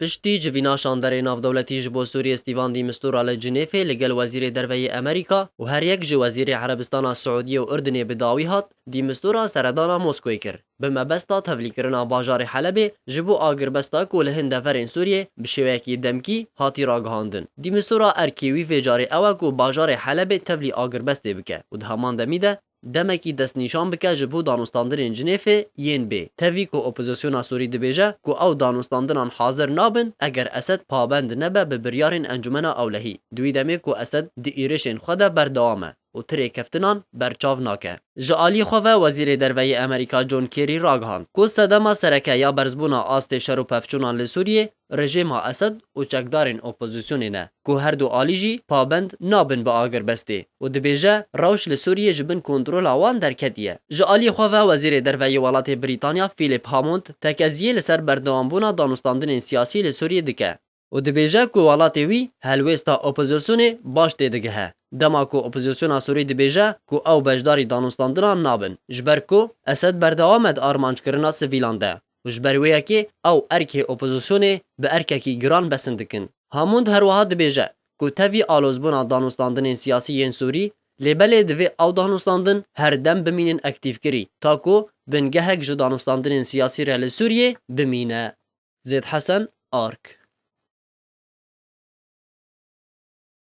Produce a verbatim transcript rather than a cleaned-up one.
Piştî civîna şanderê navdewletî ji bo Sûriyê Stîvan de Mistura li Cinêfê li gel Wezîrê Derve yê Amerîka û her yek ji Wezîrê Erebistana Siûdiyê û Urdinê bi dawî hat, de Mistura seredana Moskoyê kir. Bi mebesta tevlîkirina bajarê Helebê ji bo agirbesta ku li hin deverên Sûriyê bi şêweyekî demkî hatî ragihandin. De Mistura erkê wî vê carê ew e ku bajarê Helebê tevlî agirbestê bike û di heman demî de demekî destnîşan bike ji bo danûstandinên Cinêfê yên bê. Tevî ku opozisyona Sûrî dibêje ku ew danûstandinan hazir nabin eger Esed pabend nebe bi biryarên Encûmena Ewlehî, di wî demê ku Esed di êrişên xwe de berdewam e û ti rêkeftinan berçav nake. Ji alî xwe ve Wezîrê Derve yê Amerîka John Kerry ragihand ku sedema sereke ya berzbûna astê şer û pevçûnan li Sûriyê rejîma Esed û çekdarên opozisyonê ne, ku her du alî jî pabend nabin bi agirbestê û dibêje rewş li Sûriyê ji bin kontrola wan derketiye. Ji alî xwe ve Wezîrê Derve yê welatê Brîtanya Philip Hammond tekeziyê li ser berdewambûna danûstandinên siyasî li Sûriyê dike û dibêje ku welatê wî helwêsta opozisyonê baş têdigihe. Dema ku opozisyona Sûrî dibêje ku ew beşdarî danûstandinan nabin, ji ber ku Esed berdewam e di armanckirina sivîlan de û ji ber wê yekê ew erkê opozisyonê bi erkekî giran besin dikin. Hammond her wiha dibêje ku tevî alozbûna danûstandinên siyasî yên Sûrî, lê belê divê ew danûstandin her dem bimînin aktîfkirî, ta ku bingehek ji danûstandinên siyasî re li Sûriyê bimîne. Zêd Hesen, Ark.